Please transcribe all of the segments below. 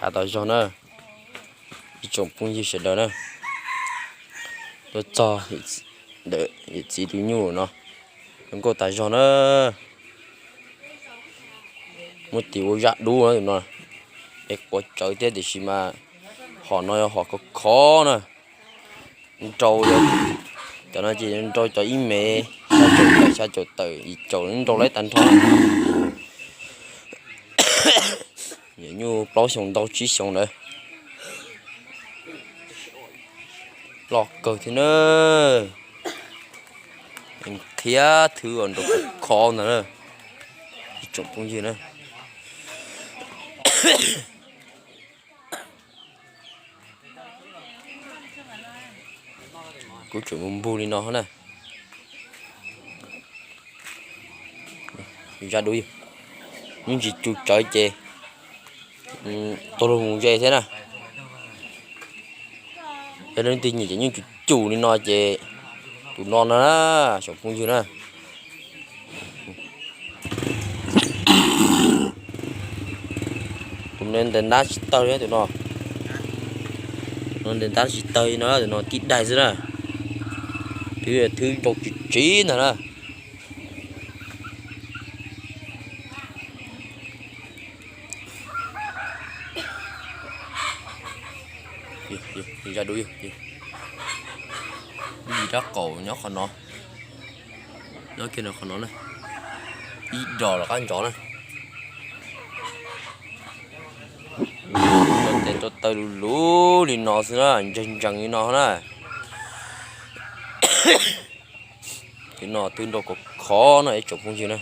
Av tas zog na, ib tsoom phooj ywg sawv daws na, tuaj txog ntawm yawm txiv tus nyuj no, zoo nkauj tas zog na. Muab tis ua zaj dub no, es quav tsawv thiab tiam sis mas hom no yog hom khov khov na. Nrau, cov no ces nrau cov ib mev, xya caum tawm, xya caum tawm, yim caum nrau laib tag nrho. Nyuam nyuj plaub xyoos ntau tsib xyoos ntawd. Loj kawg thiab na. Qhia thwb uas nrau khov khov ntawd na, ib tsoom phooj ywg na. Kuv tseem mus npug li no na. Zaj dub, yeej tsis cus tsawv ces tuag lug mus ze thiab na. Yog leej twg nyiam ces yeej cus cus li no ces tus no na, tsoom phooj ywg na. Tus no ntes ntab tsis tawg li tus no. Tus no ntes ntab tsis tawg li no, tus no tib daig xwb na. Twb thwb nrau tsis tsiv ntag na. Zaj dub, ib yim rab qaum nyob qhov no, nyob kiag qhov no na, ib dos lawm qab ntsov na. Tes rau taw lus lus li no xwb na, ntseeg ntsees li no na. Tus no twb nrau khov khov no ib tsoom phooj ywg na.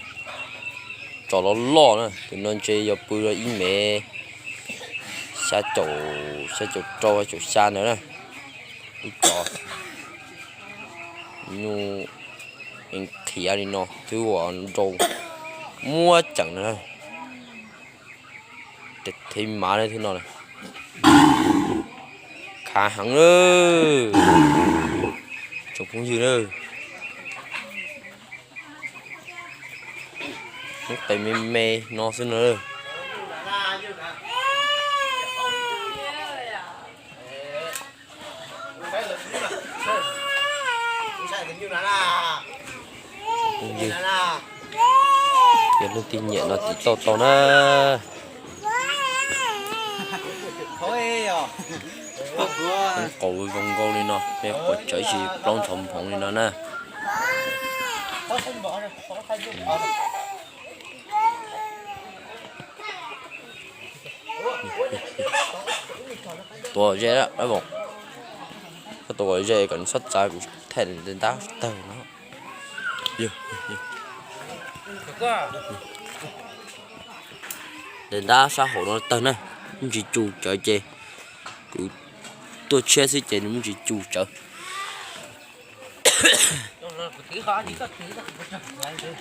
Tsov loj loj na, tus no ntshe yog pw ib mev xya caum, xya caum rau, xya caum xya ntawd na. Ib tsov nyuj ev qhiav li no twb ua nrau muab ceem na. Tes theb mav na, tus no khav heev na, tsoom phooj ywg na. Muab tes me me no xwb na. Phooj ywg, yog leej twg nyiam no tiv tauj tau na. Qau zoo nkauj li no, peb quav tsawv ib tsis plaub ntshov nphoov li no na. Tuav ze, koj tuav kom ze kom nws txhob txav kuv thaij ntab tawg no. Ntab sab hauv no tawg na, muaj ntsis cus tsawv ces kuv tuaj tshiab xwb ces nws muaj ntsis cus tsawv.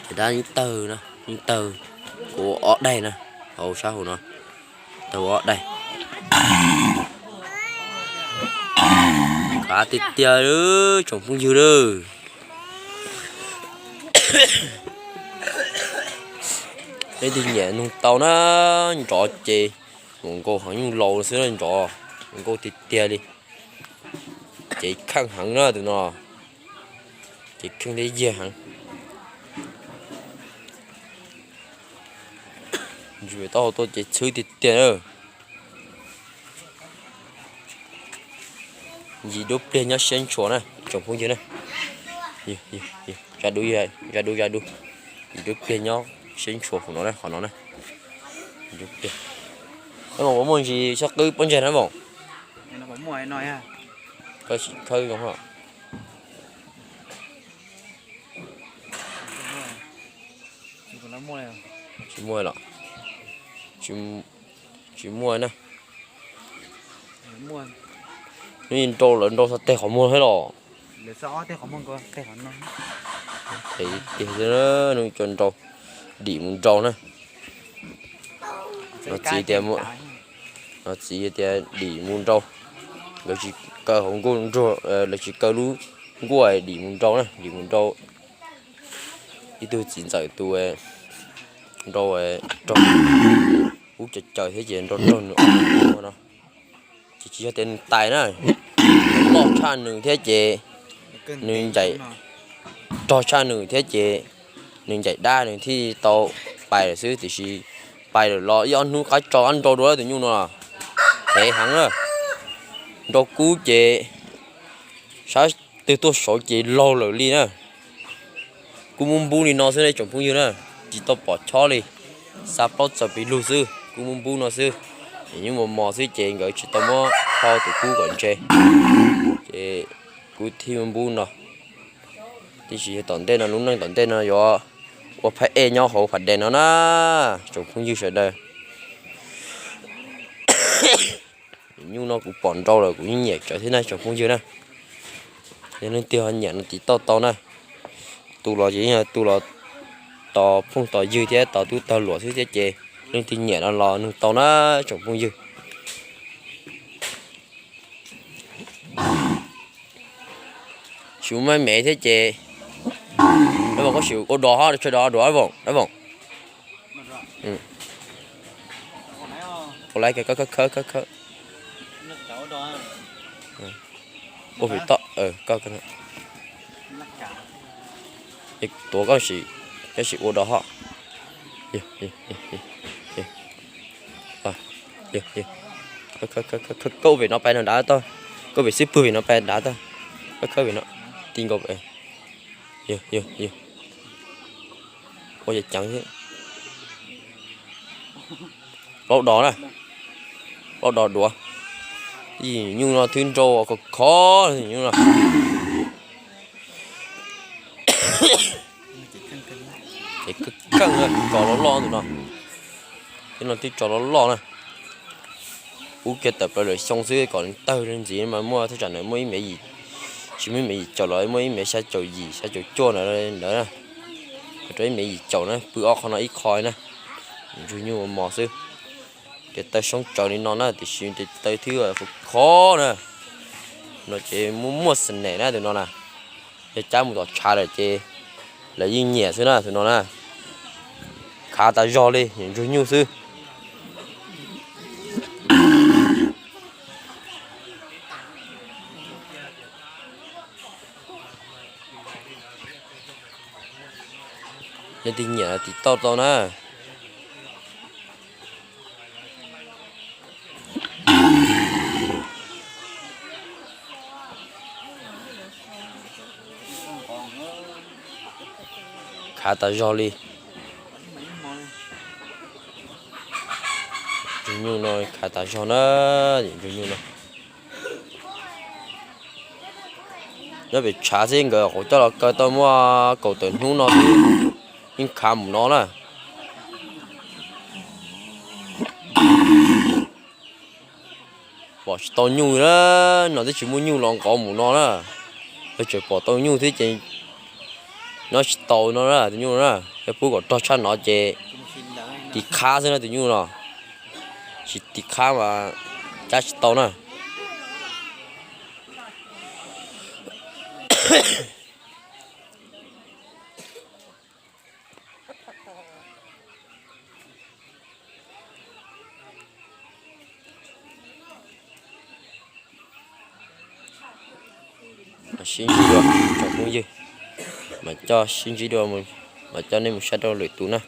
Ces dab yeej tawg na, yeej tawg ua ob daig na, hauv sab hauv no tawg ua ob daig. Kav tiag tiag tsoom phooj ywg lawm. Leej twg nyiam nug tau na, nrov ces mus nkaus heev, nyuj laus xwb na, nrov mus nkaus tiag tiag li. Ces kheej heev na tus no, ces kheej thiab yag heev. Ntsis taub hau tuaj ces txhwb tiag tiag na. Yim duab pliag nyob siab ntshua na tsoom phooj ywg na. Zaj dub, zaj dub, zaj dub. Yim duab pliag nyob siab ntshua hauv no na, qhov no na. Yim duab pliag. Ab, puas muaj ntsis txhob qwb pob ntseg na Voom? Koj sim khawb zoo. Tsis muaj los? Tsis muaj na. Nws nrau, lawv nrau txog teg qhov muag thiab los? Tiag, nws cov nrau dim mus nrau na. No txiv tias, no txiv tias dim mus nrau. Lawv tsis kaw hauv nkuaj nruag, lawv tsis kaw lub nkuaj, dim mus nrau na, dim mus nrau. Ib tug txiv ntxawm tus nrau raug Kub cawv cawv thiab ces nrog nrog nws ob tug no, ces tsis yog tias nws tais na, loj tshaj nws thiab ces nws ncaim, rog tshaj nws thiab ces nws ncaim dab nws thiaj tau pais lawm xwb, tiam sis pais lawm los ib ob hnub qab tso qab nrau dua tus nyuj no los heev heev na. Nrau kub ces sab twg tuaj saud ces laug lawm li na. Kuv muab npub li no xwb ne tsoom phooj ywg na, tsis tau pom chob li, xa plaub txawm pis lug xwb, kuv muab npub no xwb. Nyuj mos mos xwb ces nkawd tsis tau muab kho tus kub kom ntse, ces kuv thiaj muab npub no. Tiam sis yog tom ntej no, lub neej tom ntej no yuav ua phab ej nyob hauv phab dej no na, tsoom phooj ywg sawv daws. Nyuj no kuv pom nrau lawm kuv yeej nyiam tsawv thiab na tsoom phooj ywg na. Yog leej twg ho nyiam no tiv tauj tau na. Tu los ces yeej yog tu los tos phooj tos ywg thiab tos tub tog luam xwb thiab ces leej twg nyiam no los nug tau na tsoom phooj ywg. Sim ua maj mev thiab ces, dab voom koj sim ua dog ho, tshuav dog dua dab voom, dab voom. Ua laiv khawb khawb khawb khawb. Ua vim toj, tuav koj sim, koj sim ua dog ho. Koj ua vim no pais no dav tag, koj ua vim xib pwg vim no pais dav tag, khawb khawb vim no, ti nkaus. Yog, yog, yog. Ua yam ceev thiab. Plaub dos na. Plaub dos duav. Nyuj no twb nrau khov khov nyuj no. Keej, tso loj loj tus no. Twb no twb tso loj loj na. Ub kiag tawm plaws lawm xyoo xwb kom tawg ntxiv mas muaj thaj tsam ntawd muaj ib mev yim, tsis muaj ib mev yim caum los muaj ib mev xya caum yim xya caum cuaj ntawd ntawd na. Rau ib mev yim caum na, pw ob qho no ib qho na. Ntsug nyuj mos xwb. Tes taw soob tsawv li no na, tiam sis tes taw twb khov khov na. No ces muaj muaj xav nem na tus no na. Yog cab mus tom tshav lawm ces lawv yeej nyiam xwb na tus no na. Khav tas zog li, ntsug nyuj xwb. Leej twg nyiam tiv tauj tau na. Khav tas zog li. Ntsug nyuj no khav tas zog na, ntsug nyuj no. Nyob pem tshav xwb nkawd qhuav coj los kaw tau muaj kaum tawm hnub no xwb, yeej khav mus no na. Pom tsis tau nyuj na, no twb tsis muaj nyuj los nqov mus no na. Yog tseem pom tau nyuj thiab ces nyob tsis tau no na tus nyuj na. Yog pub kom rog tshaj no ces tiv qhab xwb na tus nyuj no. Tsis tiv qhab mas cab tsis tau na. Sib ntsib dua tsoom phooj ywg, mam coj sib ntsib dua, mam coj nej mus saib rau lwm tus na.